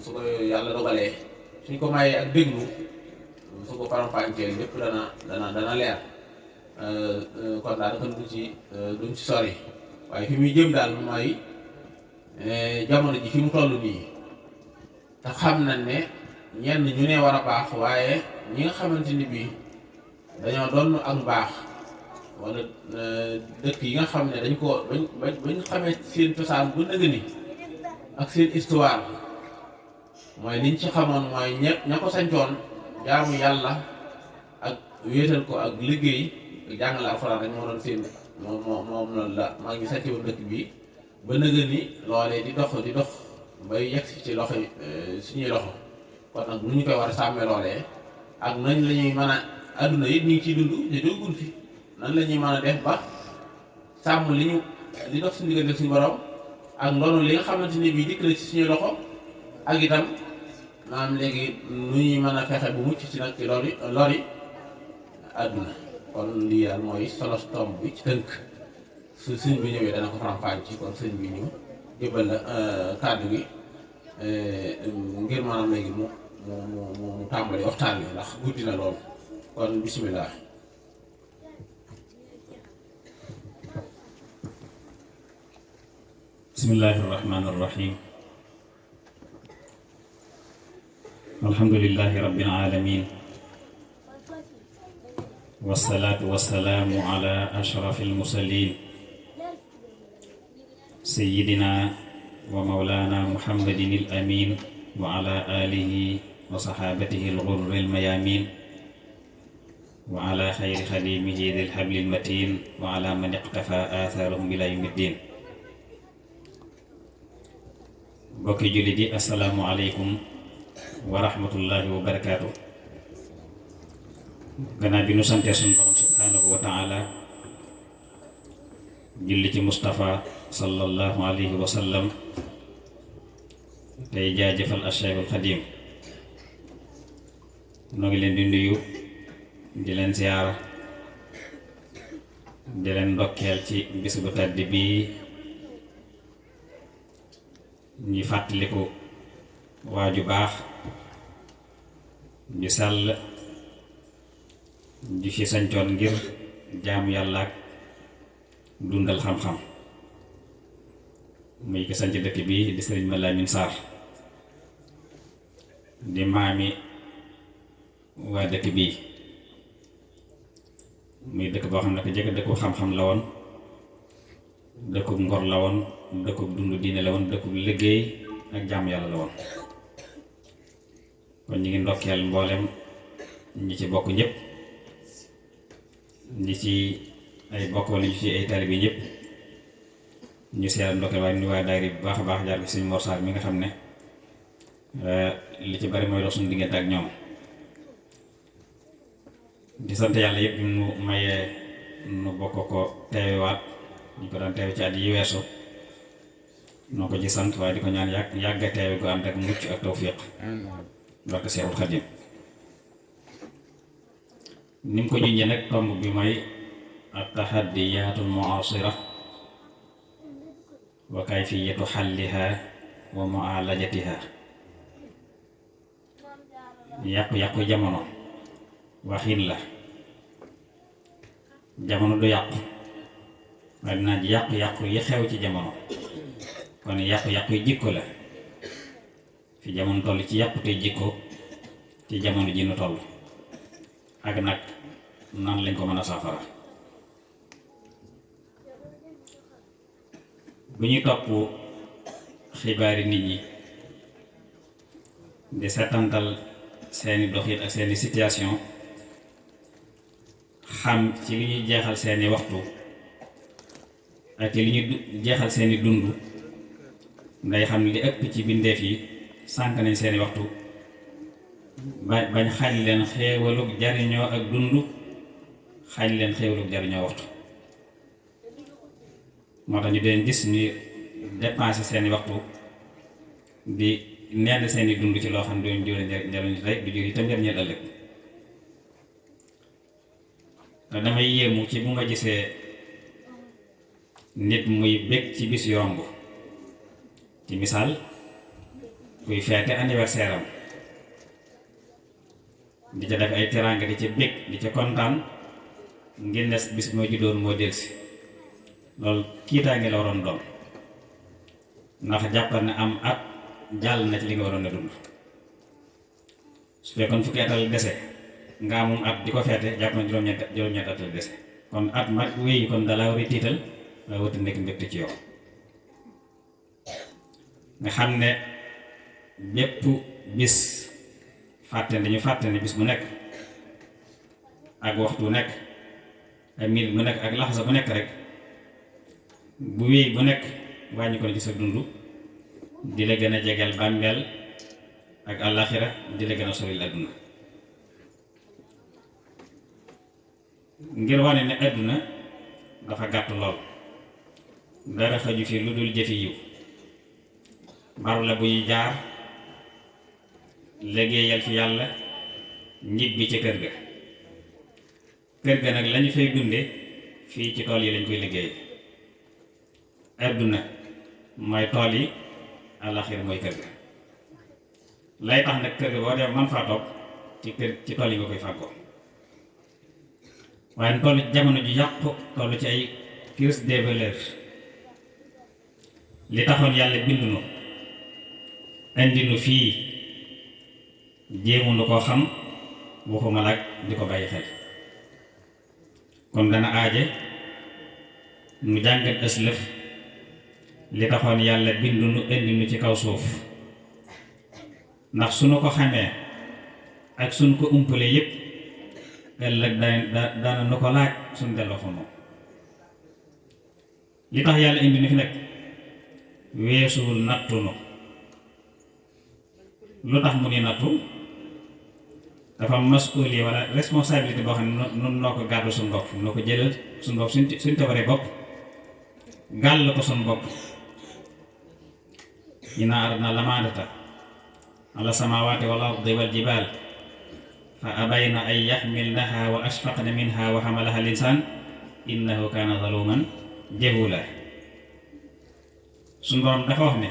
su ko yàlla dogalee suñ ko mayee ak déglu su ko faram-fàccee lépp dana leer kon daanaka duñ ci sori waaye fi muy jëm daal mooy jamono ji fi mu toll nii te xam nañ ne ñenn ñu ne war a baax waaye ñi nga xamante ni bii dañoo doon ak mbaax wala dëkk yi nga xam ne dañ ko bañ xamee seen cosaan bu nëgg ni ak seen histoire mooy liñ ci xamoon mooy ña ko sañcoon jaamu yàlla ak wéetal ko ak liggéey ak jàngale alxuraan rek moo doon seen moom loolu la maa ngi sàcc woon dëkk bi ba nëgg ni loolee di dox bay yegg ci loxo suñuy loxo kon nag nu ñu koy war a sàmmee loolee ak nañ la ñuy mën a adduna yi ñu ngi ciy dund te doogun fi nan la ñuy mën a def ba sàmm li dox suñu diggante suñu borom ak ndoonu li nga xamante ni bii dikk na ci suñuy loxo ak itam maanaam léegi nu ñuy mën a fexe bu mucc ci nag ci lori adduna kon lii daal mooy solo tomb bi ci tënk su sëñ bi ñëwee dana ko faram-fàcce ci kon sëñ bi ñu jëbal la kàddu gi ngir maanaam léegi mu tàmbali waxtaan wi ndax guddi na lool kon bisimilah. bismillahi irrahmani irrahim alhamdulilahi rabbil alamin wasalaatu wasalaamu ala ashrafil mursalin sayyidina wa mawlana muhammadin al amin wa ala alihi wa sahabatihi al ghurri al mayamin wa ala khayri khadimihi dhil habli al matin wa ala man iqtafa atharahum ila yawmiddin. mbokki jullit yi assalaamu aleykum wa rahmatullahi wa barakaatu. gannaaw bi nu santee suñu borom subhanahu wa taala julli ci Mustafa sallallahu alayhi wa sallam tey jaajëfal Cheikhul Xadim noo ngi leen di nuyu di leen ziyaara di leen ndokkeel ci bis bu tàdd bii ñi fàttaliku waaju baax ju sàll ju fi sañcoon ngir jaamu yàlla ak dundal xam-xam muy ko sañc dëkk bi di sëriñ Malamine Sarr di maami waa dëkk bii muy dëkk boo xam ne ko jëkk dëkku xam-xam la woon dëkkub ngor la woon dëkkub dund diine la woon dëkkub liggéey ak jaamu yàlla la woon kon ñu ngi ndokkeel mboolem ñi ci bokk ñëpp ñi ci ay bokk wala ñu ci ay taalibe ñëpp ñu seeral ndokkeel waaye nu waa daayira bu baax a baax jaar ko Sëriñ Mor Sarr mi nga xam ne li ci bari mooy dox suñu diggante ak ñoom di sant yàlla yëpp bi mu mayee nu bokk ko teewewaat ñu ko daan teewe ci at yi weesu noo ko ci sant waaye di ko ñaan yàgga teewe gu ànd ak mucc ak tawfiq barke Seexul Xadim ni mu ko junjee nag tomb bi mooy at-tahaddiyaatul mu'aasira wa kayfiyatu xalliha wa mu'aalajatiha yàqu-yàqu jamono waxin la jamono du yàqu waaye dinaa ji yàqu-yàqu yi xew ci jamono kon yàqu-yàqu yi jikko la fi jamono toll ci yàqute jikko ci jamono ji nu toll ak nag nan lañ ko mën a saafara bu ñuy topp xibaari nit ñi di setantal seeni doxin ak seeni situation xam ci li ñuy jeexal seeni waxtu ak ci li ñuy jeexal seeni dund ngay xam li ëpp ci bindeef yi sànk nañ seeni waxtu bañ xañ leen xéewalug jariñoo ak dund xañ leen xéewalug jariñoo waxtu moo tax ñu deen gis ñu dépenser seeni waxtu di nend seeni dund ci loo xam ne duñ jure njariñ tey du jur itam njariñal ëllëg te damay yéemu ci bu ma gisee nit muy bég ci bis yomb ci misaal kuy feete anniversaire am di ca def ay teraanga di ca bég di ca kontaan ngir ne bis moo juddoon moo delsi loolu kiitaange la waroon doon ndax jàppal ne am at jàll na ci li nga waroon a dund su fekkoon fukki atal dese nga amum at di ko feete jàpp na juróom-ñetti atal dese kon at mag wéy kon dalaa war a tiital waaye wata nekk mbégte ci yow nga xam ne bépp bis dañu fàtte ne bis bu nekk ak waxtu bu nekk ak minute bu nekk ak laxasa bu nekk rek bu wéy bu nekk wàññi ko ci sa dund di la gën a jegeel bàmmeel ak àllaaxira di la gën a soril àdduna ngir wane ne àdduna dafa gàtt lool dara xaju fi lu dul jëfi yiw baru la bu ñuy jaar liggéeyal fi yàlla ñibbi ca kër ga nag lañu fay dunde fii ci tool yi lañ koy liggéey àdduna mooy tool yi àllaaxira mooy kër ga lay tax nag kër ga boo dee man faa toog ci tool yi nga koy fàggoo waaye toll ci jamono ju yàqu toll ci ay crise des valeurs li taxoon yàlla bindu nu indi nu fii jéemu nu koo xam waxuma laag di ko bàyyi xel kon dana aaje nu jàngat ëslëf li taxoon yàlla bindu nu indi nu ci kaw suuf ndax suñu ko xamee ak suñ ko umpale yépp ëllëg dana nu ko laaj suñ delloo fa moom li tax yàlla indi nu fi nag weesuwul nattu nu lu tax mu ni nattu dafa masuuli wala responsabilité boo xam ne nun noo ko gàddu suñ bopp noo ko jëlal suñ bopp suñ tabaree bopp gàll ko suñ bopp inna aradna lamaanata ala samawati wal ardi wal jibal fa abayna an yaxmilnaha wa ashfaqna minha wa xamalaha al insan innahu kaana zaluman jahula suñ borom dafa wax ne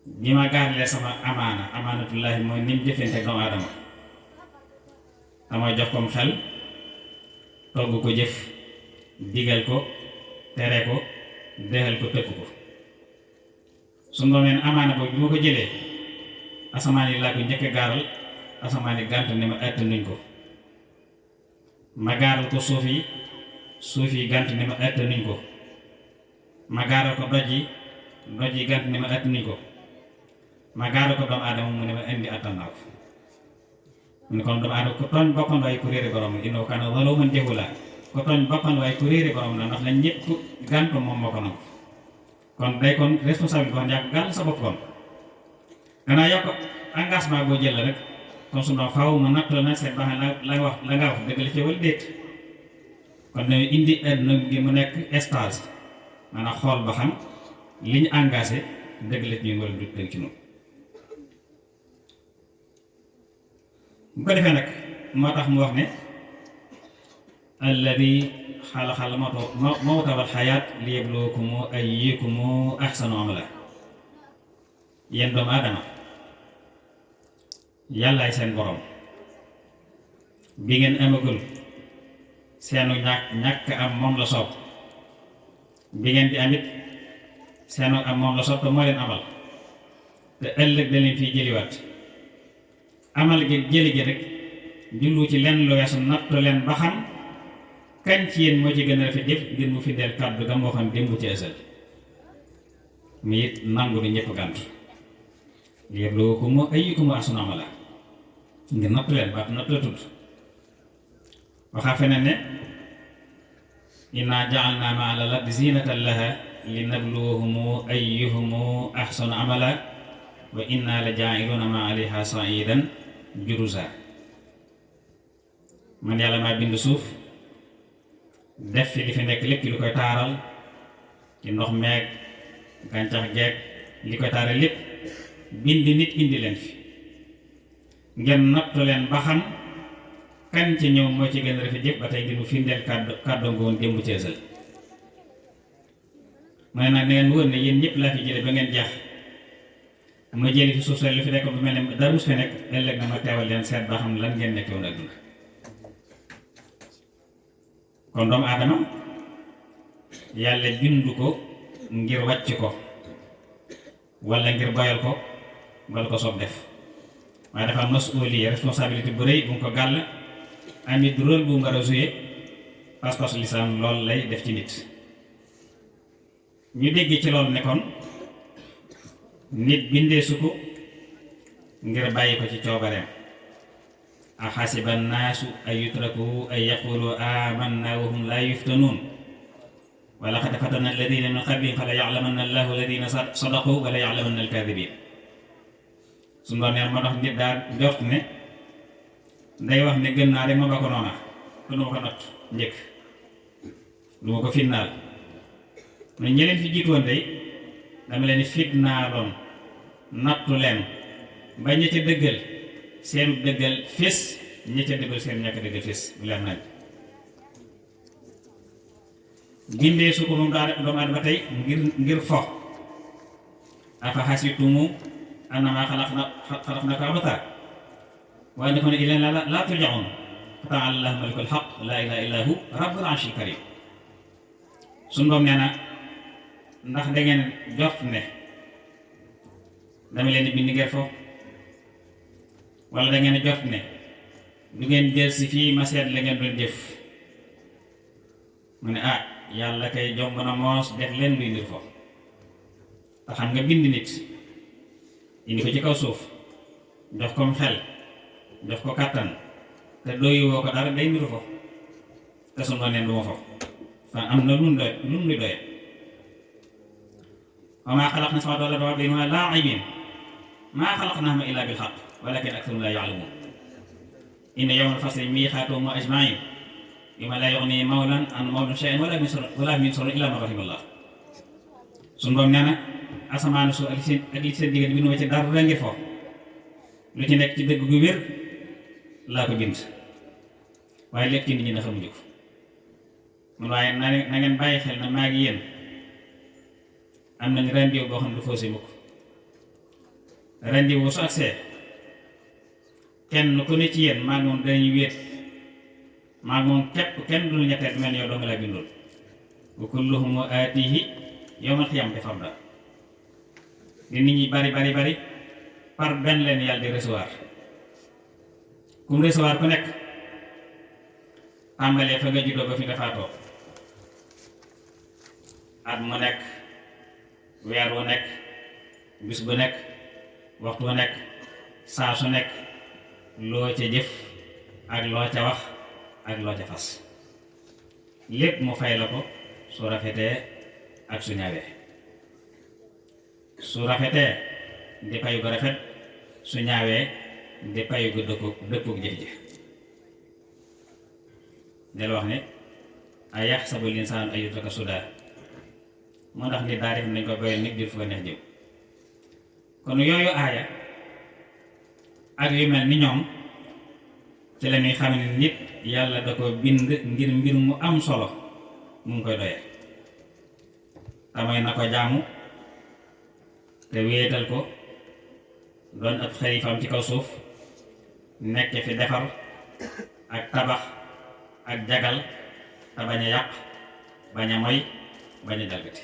bi ma gaaralee sama amaanatullahi mooy ni mu jëfante doomu aadama dama jox kom xel togg ko jëf digal ko tere ko dexal ko tëkk ko su ndoomeen amaana boobu bi ma ko jëlee asamaan yi laa ko njëkk gaaral asamaan yi gànt ne ma attanuñ ko ma gaaral ko suuf yi gànt ne ma attanuñ ko ma gaaral ko doj yi gànt ne ma attanuñ ko ma gaaral ko doomu aadama mu ne ma indi attan naa ko mu ne kon doomu aadama ko tooñ boppam waaye ku réere borom la innahu kaana zaluuman jahuula ko tooñ boppam waaye ku réere borom la ndax lañ ñëpp gàntu moom moo ko nangu kon day kon responsabilité boo xam ne yaa ko gàll sa bopp kon danaa yokk engagement boo jël la rek kon su doon faaw mu natt la nag seet ba xam la nga wax dëgg la ci wala déet kon dañuy indi àdduna gi mu nekk stage maanaam xool ba xam li ñu engagé dëgg la ci ñun wala du dëgg ci ñun bu ko defee nag moo tax mu wax ne alladi xalaxal mawta wal xayaat liyabluwakum ayyukum ahsanu amala yéen doomu aadama yàllaay seen borom bi ngeen amagul seenu ñàkk am moom la soob bi ngeen di amit seenu am moom la soob te moo leen amal te ëllëg da leen fiy jëliwaat amal gi jëli gi rek jullu ci lenn lu weesu nattu leen ba xam kañ ci yéen moo ci gën a rafet jëf ngir mu fi del kàddu ga moo xam démb ci ësal mi it nangu ni ñëpp gànt liyabluwakum ayyukum ahsanu amala ngir nattu leen baat nattu la tudd waxaa feneen ne inna ja'alna ma'a al-ardi zinatan laha linabluwahum ayyuhum ahsanu amala wa inna la jaa'iluna ma 'alayha sa'idan juruza man yàlla maa bind suuf def fi li fi nekk lépp lu koy taaral ci ndox meeg gàncax geeg li koy taaral lépp bind nit indi leen fi ngeen nattu leen ba xam kan ci ñëw moo ci gën a rafet jëf ba tey ngir mu firndeel kàddu ngoon démb ci ësal mu ne nag ngeen wóor ne yéen ñëpp laa fi jële ba ngeen jeex ma jëli fi suuf si lu fi nekk bu mel ne dara mus fi nekk ëllëg na ma teewal leen seet ba xam lan ngeen nekkee woon adduna. kon doomu aadama yàlla bindu ko ngir wàcc ko wala ngir boyal ko wala ko soob def waaye dafa am masuuliya responsabilité bu rëy bu mu ko gàll amit rôle bu mu war a jouer pas-pasu lislaam loolu lay def ci nit. ñu dégg ci loolu nekkoon nit bindeesu ko ngir bàyyi ko ci coobareem. axasiba annaasu an yutraku an yaqulu amanna wa hum laa yuftanuun wa laqad fatanna alladina min qablihim fala ya'lamanna allahu alladina sadaqu wala ya'lamanna alkaadibin. su ndoon neen moo tax nit daa jot ne day wax ne gën naa rek ma ba ko noona te du ma ko natt njëkk du ma ko fitnaal ne ñeneen fi jiitoon day dama leen fitnaaloon nattu leen ba ña ca dëggal seenu dëggal fés ña ca dëggal seen ñàkk dëggal fés bu leer nañ. bindee su ko moom doomu aadama tey ngir fo afa xasitumu annama xalaqnaakum abathaa wa annakum ilaynaa laa turja'uun fa ta'aala llaahu malikul haqq laa ilaaha illaa hu rabbul arshil kariim. suñu doom nee na ndax da ngeen jot ne dama leen di bind ngeen fo wala da ngeen jot ne du ngeen jël si fii ma seet la ngeen doon jëf. mu ne yàlla kay jomb na moos def leen luy ndir fo te xam nga bind nit indi ko ci kaw suuf jox ko xel jox ko kàttan te doyu woo ko dara day niru fo te su neen du ma fo fa am na lu mu doy wa maa xalaqna samaawaati wal arda wa maa baynahumaa laa'ibiin maa xalaqnaahuma illaa bil haqq walaakinna aktharahum laa ya'lamuun inna yawmal fasli miiqaatuhum ajma'iin yawma laa yughni mawlan an mawlan shay'an wa laa hum yunsaruun illaa man rahimallah. suñu borom nee na asamaan su ak li seen diggante bi nu ma ci dara ngir fo lu ci nekk ci dëgg gu wér laa ko bind waaye lépp ci nit ñi na xamuñu ko. mun waaye na ngeen bàyyi xel na maa ngi yéen am nañ rendiw boo xam ne du faussé mukk. rendiw su agsee kenn ku ne ci yéen maa ngi moom danañu wéet maa ngi moom képp kenn dul ñetteel mel ni yow doo nga laa bindoon wa kulluhum aatihi yawmal qiyaamati farda. li nit ñi bari par benn leen yàlla di recevoir kum recevoir ku nekk tàmbalee fa nga juddoo ba fi nga faatoo at mu nekk weer wu nekk bis bu nekk waxtu wu nekk saa su nekk loo ca jëf ak loo ca wax ak loo ca fas lépp mu fay la ko su rafetee ak su ñaawee. su rafetee di payu gu rafet su ñaawee di payu gu dëppug jëf ji. del wax ne ay yaxsabu l-insaanu an yutraka sudaa moo tax nit daa def nañ ko boyal nit jur fu ko neex jëm. kon yooyu aaya ak yu mel ni ñoom ci la ñuy xam ne nit yàlla da ko bind ngir mbir mu am solo mu ngi koy doyee tamay na ko jaamu te wéetal ko doon ab xalifaam ci kaw suuf nekk fi defar ak tabax ak jagal te bañ a yàq bañ a moy bañ a jalgati.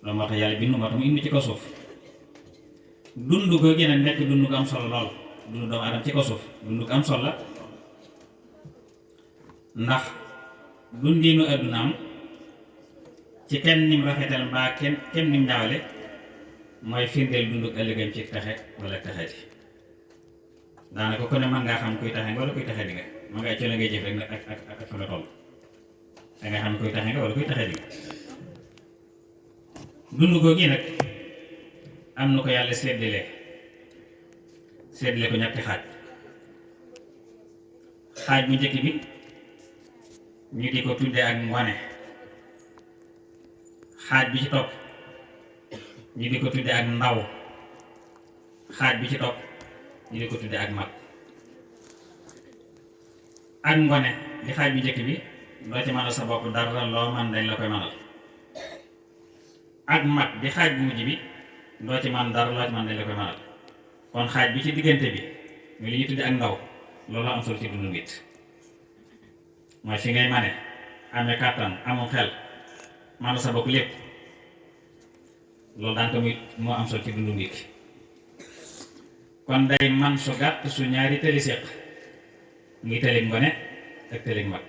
loolu moo tax yàlla bindu moo tax mu indi ci kaw suuf dund ko gën a nekk dund ko am solo lool dund doomu aadama ci kaw suuf dund ko am solo la ndax dundiinu addunaam ci kenn nim rafetal mbaa kenn nim ñaawale mooy firndeel dunduk ëllëgam ci texe wala texe di daanaka ko ne mën ngaa xam kuy texe nga wala kuy texe di nga mën ngaa ci la ngay jëf rek ak fa nga toll da nga xam kuy texe nga wala kuy texe di nga. dund googu nag am na ko yàlla séddale ko ñetti xaaj bu njëkk bi ñu di ko tuddee ak ngone xaaj bi ci topp ñu di ko tuddee ak ndaw xaaj bi ci topp ñu di ko tuddee ak mag. ak ngone di xaaj bu njëkk bi doo ci mënal sa bopp dara loo man dañ la koy mënal. ak mag di xaaj bu mujj bi doo ci man dara loo ci man dañ la koy mënal kon xaaj bi ci diggante bi muy li ñu tudde ak ndaw loolu am solo ci dundu nit mooy fi ngay mane amee kàttan amul xel man sa bopp lépp loolu daan ko muy moo am solo ci dundu nit kon day man su gàtt su ñaari tëli séq ngi tëlig ngone ak tëlig mag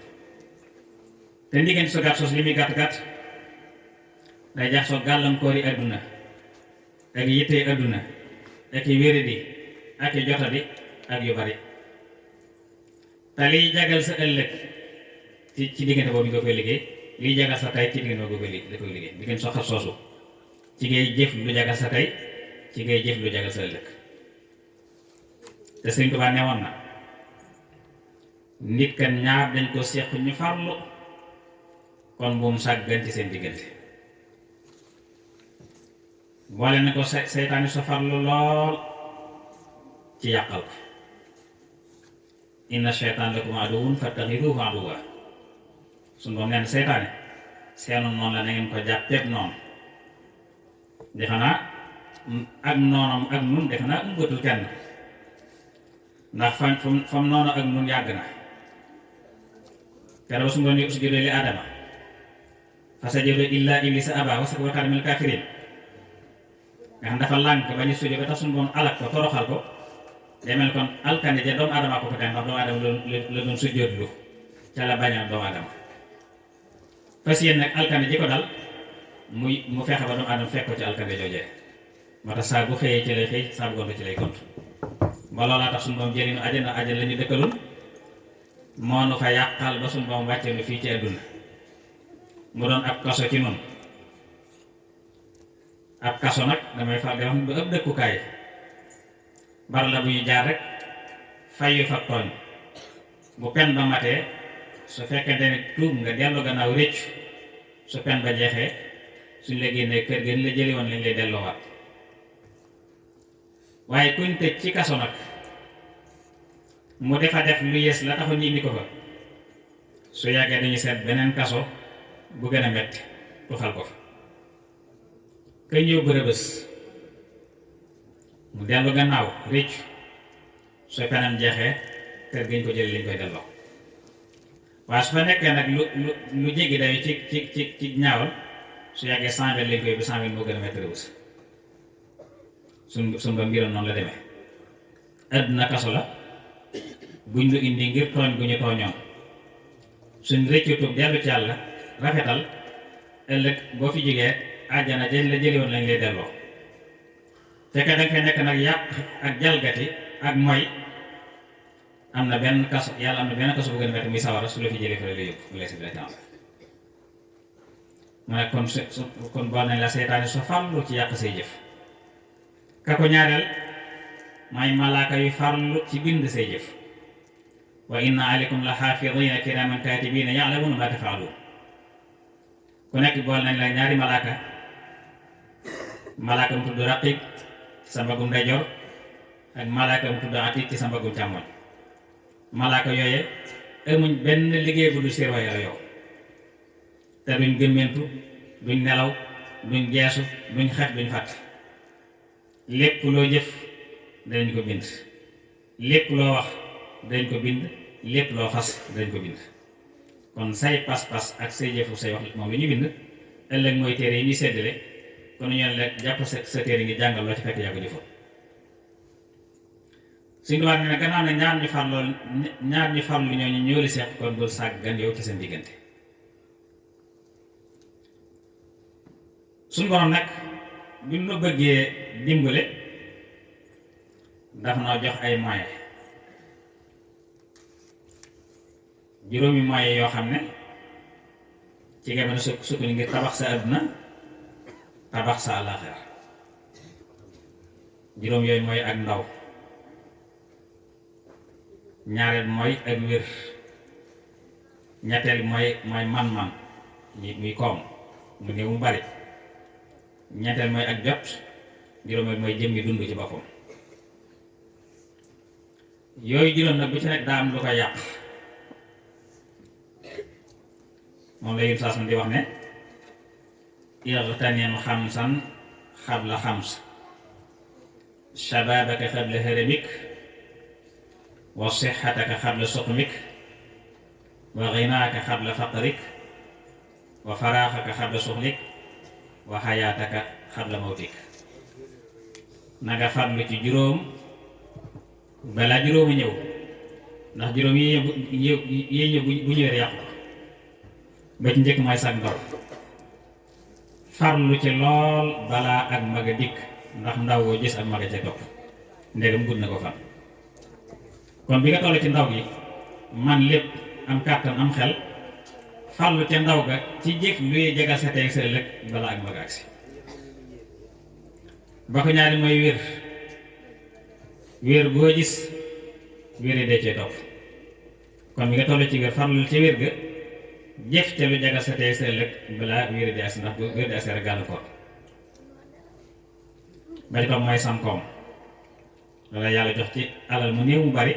te ndiggante su gàtt sos li muy gàtt gàtt day jax soo gàllankoori adduna ak yittee adduna ak i wéradi ak i jotadi ak yu bari te liy jagal sa ëllëg ci diggante boobu nga koy liggéey liy jagal sa tey ci diggante boobu nga koy liggéey diggante soo xat soosu ci ngay jëf lu jagal sa tey ci ngay jëf lu jagal sa ëllëg te Sëriñ Tuubaa newoon na nit kan ñaar dañ ko seq ñu farlu kon bu mu sàggan ci seen diggante boole na ko seytaane sa farlu lool ci yàqal ko inna seytaan lakum aduwwun fattaxiduuhu aduwwa suñu boom neen seytaane seenu noonu la na ngeen ko jàppeeb noonu defe naa ak noonam ak nun defe naa umbatul kenn ndax fam noonu ak nun yàgg na keroog suñu boom ni usjudu li aadama fasajadu illa iblisa aba wastakbara minal kaafiriin nga xam dafa lànk ba ñu sujjóot ba tax suñu boom alak ko toroxal ko demel kon alkande ja doomu aadama ko ko tey ndax doomu aadama la doon sujjóotlu ca la bañal doomu aadama fas yéen nag alkande ji ko dal mu fexe ba doomu aadama fekk ko ci alkande joojee moo tax saa bu xëyee ci lay xëy saa bu gontu ci lay gont ba loolaa tax suñu boom jëlinu àjjana la ñu dëkkalul moo nu fa yàqal ba suñu boom wàcce nu fii ci àdduna mu doon ab kaso ci noonu ab kaso nag damay fal di wax ba ëpp dëkkukaay bar la bu ñu jaar rek fayu fa tooñ bu pen ba matee su fekkente ne tuub nga dellu gannaaw réccu su pen ba jeexee suñ la génnee kër gën la jëli woon lañ lay delloowaat waaye kuñ tëj ci kaso nag mu defa def lu yées la taxu ñu indi ko fa su yàggee dañu seet beneen kaso bu gën a metti tuxal ko fa ka ñëw bërëbës mu dellu gannaaw réccu soo penam jeexee kër gañ ko jële lañ koy delloo waaye su fa nekkee nag lu jéggi dayu ci ñaawal su yàggee 100 lañ koy bu 100 moo gën a metti rëbës suñ ba mbiram noonu la demee àdduna kaso la buñ lu indi ngir tooñ gu ñu tooñoon suñ réccu tuub dellu ci yàlla rafetal ëllëg boo fi jógee àjjana jën la jëli woon lañ lay delloo fekkee danga fay nekk nag yàq ak jalgati ak moy am na benn kaso yàlla am na benn kaso bu gën a metti muy sawara su la fi jëlee fa la yóbbu mu leesi bi la temps mu ne kon boo nañ la seytaane so farlu ci yàq say jëf ka ko ñaareel may malaaka yu farlu ci bind say jëf wa inna aleykum la xaafidina kiraman katibina ya'lamuna ma taf'alun ku nekk bool nañ la ñaari malaaka mu tudd raqib ci sa mbagum ndeyjoor ak malaaka mu tudd atiid ci sa mbagum càmmoñ malaaka yooye amuñ benn liggéey bu du sirwaye la yow te duñ gëmmentu duñ nelaw duñ geesu duñ xef duñ fàtte lépp loo jëf dañ ko bind lépp loo wax dañ ko bind lépp loo fas dañ ko bind kon say pas-pas ak say jëfu say wax moom la ñu bind ëllëg mooy téere yi ñuy séddale kon ñu ne la jàpp sa téere ngi jàngal loo ci fekk yaa ko jëfoon suñu duwaat ne gannaaw ne ñaar ñu farlu ñooñu ñoo li seq kon bul sàggan yow ci seen diggante suñu borom nag bi ñu bëggee dimbale daf noo jox ay moyens juróomi moyens yoo xam ne ci nga mën a sukkandiku ngir tabax sa àdduna tabax sa àllaaxira juróom yooyu mooy ak ndaw ñaareel mooy ak wér ñetteel mooy man-man muy koom mu néew mu bari ñetteel mooy ak jot juróomeel mooy jëmmi dund ci boppam yooyu juróom nag bu ci nekk daa am lu ko yàq moom la yun saasam di wax ne irtanim xamsan xabla xams shababaka qabla haramik wa sihhataka qabla suqmik wa ghinaaka qabla faqrik wa faraaxaka qabla suxlik wa xayaataka qabla mawtik. na nga farlu ci juróom balaa juróomi ñëw, ndax juróom yi ñëw bu ñëwee yàqu ko. ba ci njëkk mooy sag ndaw, farlu ci lool balaa ak mag a dikk, ndax ndaw woo gis ak mag a ca topp ndegam gudd na ko fan. kon bi nga toll ci ndaw gi man lépp am kàttan am xel, farlu ca ndaw ga ci jëf luy jagal sa tey sa ëllëg balaa ak mag agsi. ba ko ñaari mooy wér boo gis wér dee cee topp. kon bi nga toll ci wér farlu ci wér ga jëf ca lu jagal sa tey sa ëllëg balaa wér di agsi, ndax bu wér di agsi rek gàllankoor. ba ci topp mooy sam koom, walla yàlla jox ci alal mu néew mu bari,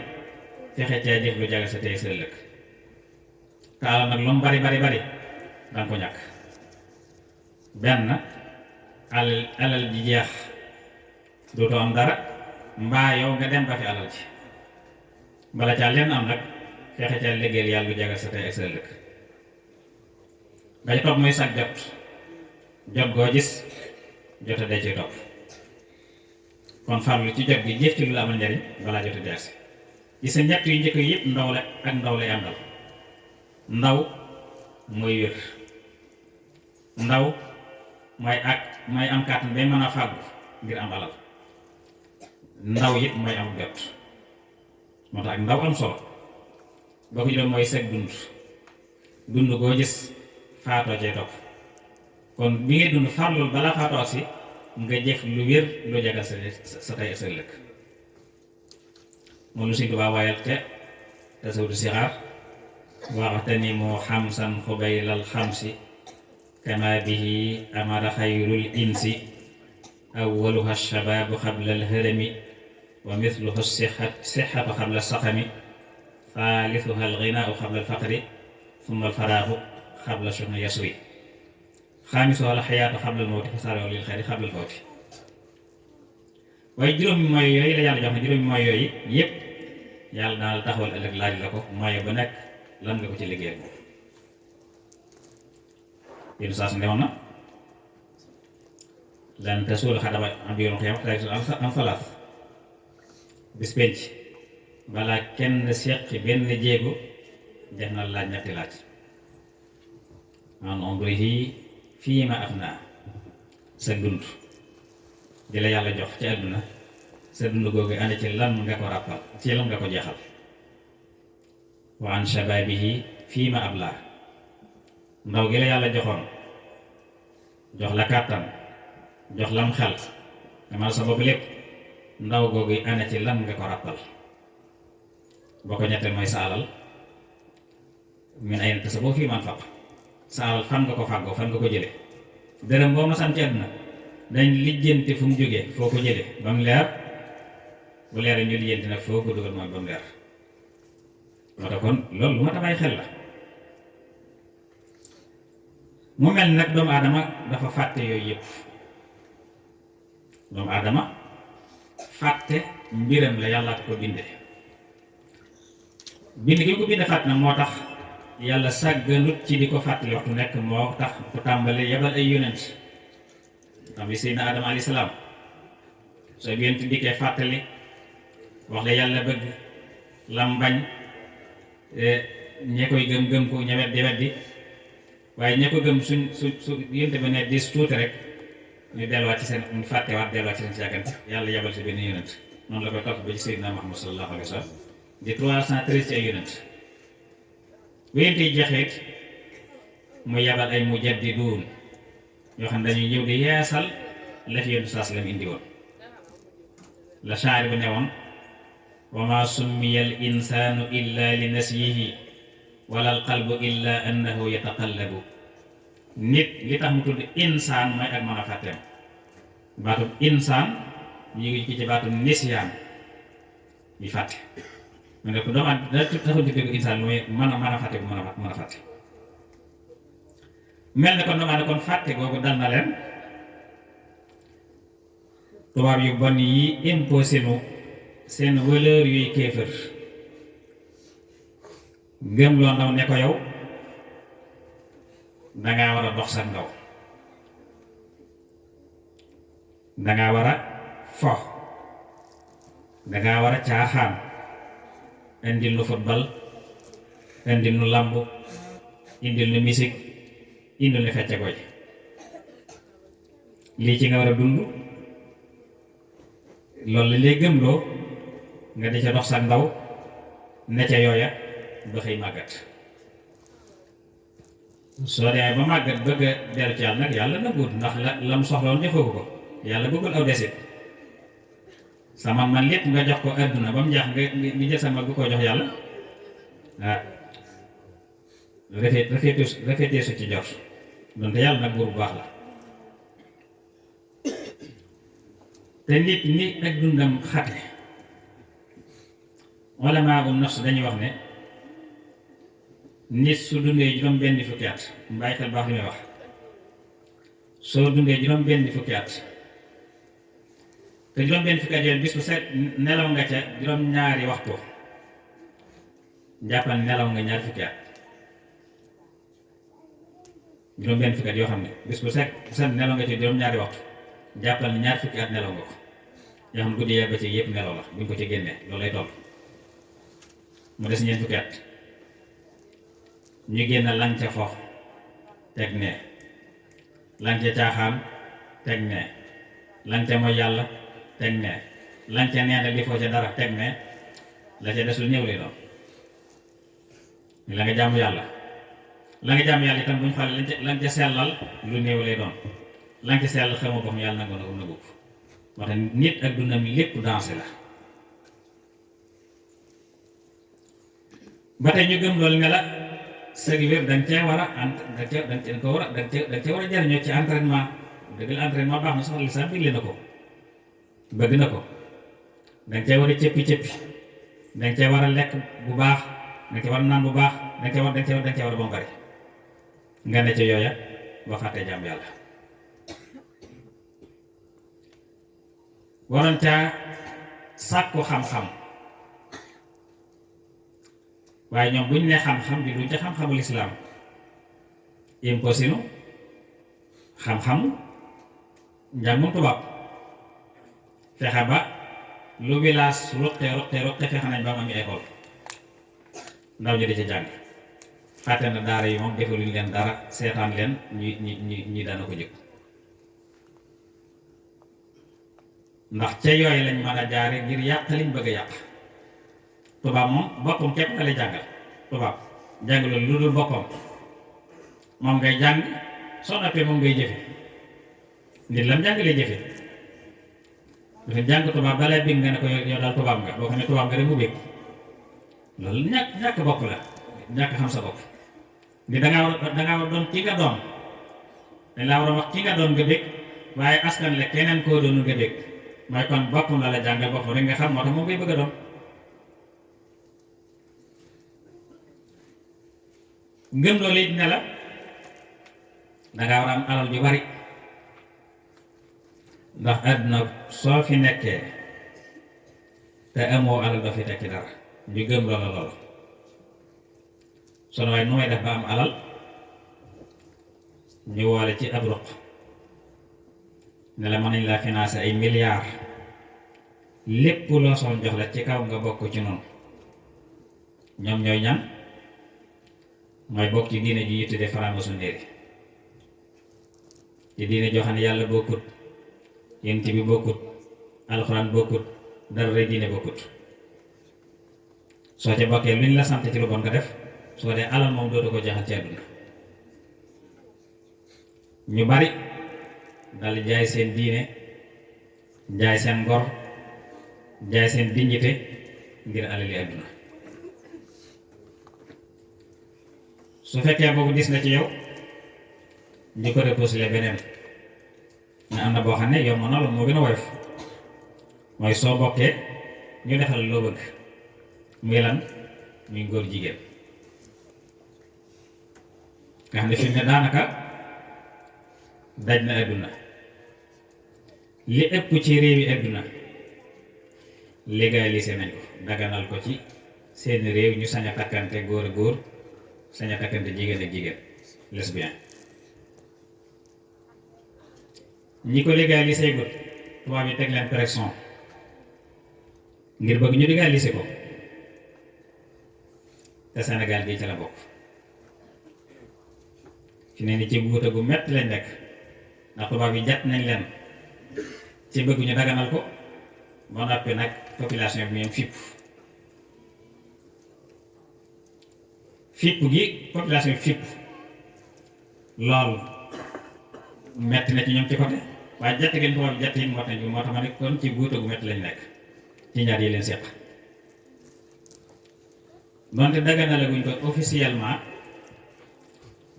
fexe caa jëf lu jagal sa tey sa ëllëg. te alal nag lu mu bari danga ko ñàkk. benn alal ji jeex dootoo am dara, mbaa yow nga dem ba fi alal ji. bala caa leen am nag fexe caa liggéeyal yàlla lu jagal sa tey ak sa ëllëg. ba ci topp mooy sag jot goo gis jota day ci topp. kon farlu ci jot gi jëf ci lu la amal njariñ balaa jota di agsi. ci sa ñett yu njëkk yëpp ndaw la ak ndaw lay àndal. ndaw mooy wér, ndaw mooy am kàttan bay mën a fàggu ngir am alal, ndaw it mooy am jot. moo tax ak ndaw am solo. boo ko jëloon mooy seg dund goo gis faatoo cee topp. kon bi ngay dund farlul balaa faatoo si nga jëf lu wér lu jagal sa tey sa ëllëg. moom lu Sëñ Tuubaa waayal te tasawudu sixaar waxtani moo xamsan xubaylal xamsi kama bihi amara xayrul insi awwaluha shabaabu xabla alharami wa mithluhu sixatu xabla saxami thalithuha alghinaau xabla alfaqri thumma alfaraaxu xabla suxni yaswi xaamisuha alxayaatu xabla almawti fasaari'u lil xayri xabla alfawti. waaye juróomi mooy yooyu la yàlla jox na juróomi mooy yooyu yépp yàlla naa la taxawal ëllëg laaj la ko mooy ba nekk lan nga ko ci liggéeyal moom. yéen saa su newoon na lan tasuula xadama am yoonu xiyam am falaat bis penc balaa kenn seqi benn jéego def na laaj ñetti laaj. an umrihi fiima afnaa, sa dund di la yàlla jox ci àdduna, sa dund googu ànd ci lan nga ko ràppal, ci lan nga ko jeexal. wa an shababihi fiima ablaa, ndaw gi la yàlla joxoon jox la kàttan jox lam xel amal sa bopp lépp, ndaw googu ànd ci lan nga ko ràppal. boo ko ñetteel mooy sa alal min ayna iktasaboo fiima anfaq, sa alal fan nga ko fàggoo, fan nga ko jële. dërëm boo ma sam ci àdduna dañ lijjanti fu mu jógee, foo ko jële ba mu leer, bu leer ñu lijjanti nag foo ko dugal mooy ba mu leer. moo tax kon loolu lu ma ta bàyyi xel la. mu mel nag doomu aadama dafa fàtte yooyu yëpp. doomu aadama fàtte mbiram la yàlla ko binde. bind gi ko binde fàtte na moo tax yàlla sàgganut ci di ko fàttali waxtu nekk, moo tax ku tàmbali yebal ay yonent xam bi Seydina Adama alayhi salaam. soo yonent dikkee fàttali wax la yàlla bëgg lam bañ, ñee koy gëm ko ña weddi weddi, waaye ña ko gëm su yonent ba ne dis tuuti rek ñu delluwaat ci seen ñu fàttewaat delluwaat ci seen càggante. yàlla yebal ci benn yonent, noonu la koy topp ba ci Seydina Muhammad sallallahu alayhi wa sallam di 313 ci ay yonent. bu yonent yi jeexit mu yebal ay mujaddiduun yoo xam ne dañuy ñëw di yeesal la fi yonent saas lam indi woon. la shaari bi ne woon wa ma summiya al insaanu illa li nasyihi wala al qalbu illa annahu yataqallabu. nit li tax mu tudd insaan mooy ak mën a fàtteem. baatum insaan ñu ngi ci baatum nisyaan yi fàtte. mu ne ko doomu aadama da taxul di dégg insaan mooy mën a fàtte bu mën a fàtte. mel ne kon doomu aadama kon fàtte googu dal na leen tubaab yu bon yi imposé nu seen valeur yuy kéefër gëm loo ndaw ne ko yow dangaa war a dox sa ndaw, dangaa war a fo, dangaa war a caaxaan, indil nu football, indil nu làmb, indil nu musique, indil nu fecce koy lii ci nga war a dund. loolu la lay gëmloo nga di ca dox sa ndaw ne ca yooya ba xëy màggat. soo demee ba màggat bëgg a dellu ci yàlla nag yàlla nëbbuut, ndax lam soxloon joxewu ko, yàlla bëggul aw desit. sama man lépp nga jox ko àdduna ba mu jeex nga jël sama bu ko jox yàlla ah rafetee su ci jot donte yàlla nag buur bu baax la. te nit ni ak dundam xate ulamaa nafs dañuy wax ne nit su dundee juróom benn fukki at, bàyyi xel baax li may wax, soo dundee juróom benn fukki at te juróom benn fukki at yooyu bis bu set nelaw nga ca juróom ñaari waxtu, jàppal nelaw nga ñaar fukki at. juróom benn fukki at yoo xam ne bis bu set nelaw nga ca juróom ñaari waxtu, jàppal ni ñaar fukki at nelaw nga ko, yoo xam guddi yee ba ci yëpp nelaw la buñ ko ci génnee loolu lay toll. mu des ñeent fukki at ñu génn lang ca fo teg ne, lang ca caaxaan teg ne, lang ca mooy yàlla teg ne, lang ca neena di foo ca dara teg ne, la ca des lu néew lay doon. la nga jàmm yàlla itam buñ xoolee lang ca sellal lu néew lay doon, lang ca sellal xamoo boppam yàlla nangu na nagu ko. moo tax nit ak dundam lépp dansé la. ba tey ñu gëm loolu ne la sëg wér danga cee war a danga cee war a jariñoo ci entraînement. dëgg la entraînement baax na sax lislaam digle na ko, bëgg na ko. danga cee war a cëppi danga cee war a lekk bu baax, danga cee war a naan bu baax, danga cee war a bombari nga ne ca yooya ba fàttee jàmm yàlla. waroon caa sàkku xam-xam, waaye ñoom buñ ne xam-xam bi duñ ca xam-xamul islaam, imposé nu xam-xamu njàngum tubaab. fexe ba lu village ruqe fexe nañ ba mu am école, ndaw ñi di ca jàng. fàtte na daara yi moom defaluñ leen dara, seetaan leen ñi dana ko jëkk. ndax ca yooyu lañ mën a jaare ngir yàq liñ bëgg a yàq. tubaab moom boppam képp nga lay jàngal, tubaab jàngaloo lu dul boppam, moom ngay jàng, soo noppee moom ngay jëfe. nit lam jàng lay jëfe. dafa jàng tubaab balay bég nga ne ko yow daal tubaab nga, boo xam ne tubaab nga rek mu bég. loolu ñàkk bopp la, ñàkk xam sa bopp. ni dangaa war doon ki nga doon, dañ laa war a wax ki nga doon nga bég, waaye askan la keneen koo doonu nga bég. mooy kon boppam la jàngal boppam rek nga xam, moo tax moom ngay bëgg a doon. ngëm loolu it ne la dangaa war a am alal ju bari, ndax àdduna soo fi nekkee te amoo alal doo fi tekki dara. ñu gëm loola loolu. soo waaye nu may def ba am alal, ñu woole ci ab ruq ne la mën nañ laa financer ay milliards, lépp loo soxla jox la ci kaw nga bokk ci noonu. ñoom ñooy ñan? mooy bokk ci diine ji ñu tuddee franc-maçonnerie, ci diine joo xam ne yàlla bokkut, yonent bi bokkut, alxuraan bokkut, dara rek diine bokkut. soo ca bokkee luñ la sant ci lu bon nga def, soo dee alal moom dootu ko jeexal ci àdduna. ñu bari dal jaay seen diine, jaay seen ngor, jaay seen dignité ngir alali àdduna. su fekkee boobu dis na ci yow, ñu ko reposé beneen ne am na boo xam ne yow ma loolu moo gën a woyof. mooy soo bokkee ñu defal loo bëgg, muy lan? muy góor jigéen. nga xam ne fi mu ne daanaka daj na àdduna. li ëpp ci réew yi àdduna légalisé nañ ko daganal ko ci seeni réew ñu sañ a takkante góor a góor sañ a takkante jigéen ak jigéen lesbien. ñi ko légalisé gut tubaab yi teg leen pression ngir bëgg ñu légalisé ko te Sénégal gi ci la bokk. fi ne ni ci guuta gu metti lañ nekk ndax tubaab yi jàpp nañ leen ci bëgg ñu daganal ko ba noppi nag population bi ñoom fipp gi population bi fipp loolu metti na ci ñoom ci côté waaye jàtt gi tubaab yi jàtt yi moo tax ma ne kon ci guuta gu metti lañ nekk ci ñaar yi leen seq donte daganale guñ ko officiellement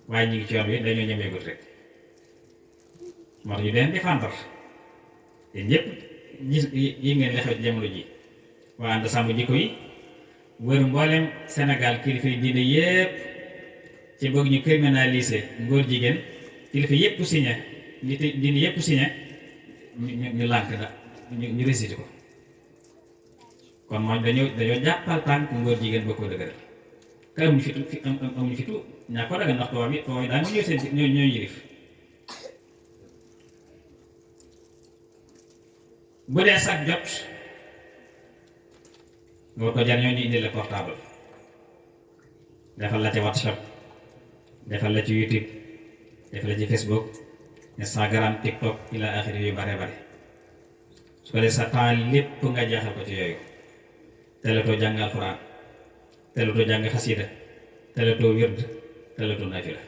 waaye ñu ngi ci yoon wi dañoo ñemeegut rek moo tax ñu leen défendre te ñëpp gis yi ngeen li xew ci jamono ji waa ànd sàmm jikko yi wër mboolem Sénégal kilifa yi diine yépp ci bëgg ñu criminaliser ngóor jigéen kilifa yépp signé nit diine yépp signé ñu lànk da ñu récité ko kon mooy dañoo jàppal tànk ngóor jigéen boo ko dëgëral te amuñu fitu ñaa ko daga ndax tubaab yi daan ñëw seen ñoo yilif bu dee sag jot nga ko jar ñoo ñu indi la portable defal la ci WhatsApp defal la ci YouTube defal la ci Facebook Instagram TikTok ila axiri yu bare bare su ko dee sa temps lépp nga jeexal ko ci yooyu teletoo jàng alxuraan teletoo jàng xasida teletoo wird teletoo nafila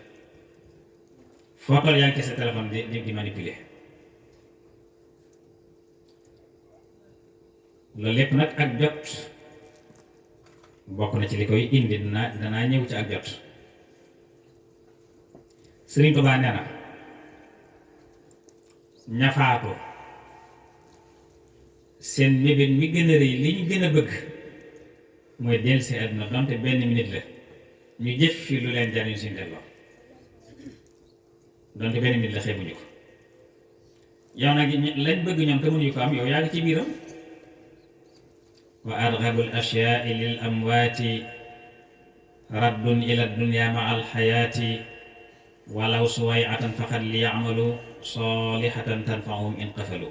foo toll yaa ngi sa téléphone di manipuler loolu lépp nag ak jot bokk na ci li koy indi danaa ñëw ci ak jot. Sëriñ Tuubaa nee na ñafaatu seen mébét mi gën a rëy li ñu gën a bëgg mooy dellu si àdduna donte benn minute la ñu jëf fi lu leen jariñ suñu delloo donte benn minute la xeebuñu ko yow nag lañ bëgg ñoom te mënuñu ko am yow yaa ngi ci biiram. wa arghabul ashyaai lil amwaati raddun ila dunya ma al xayaati walaw suwayatan faqad li yamalu salihatan tanfa'uhum in qafalu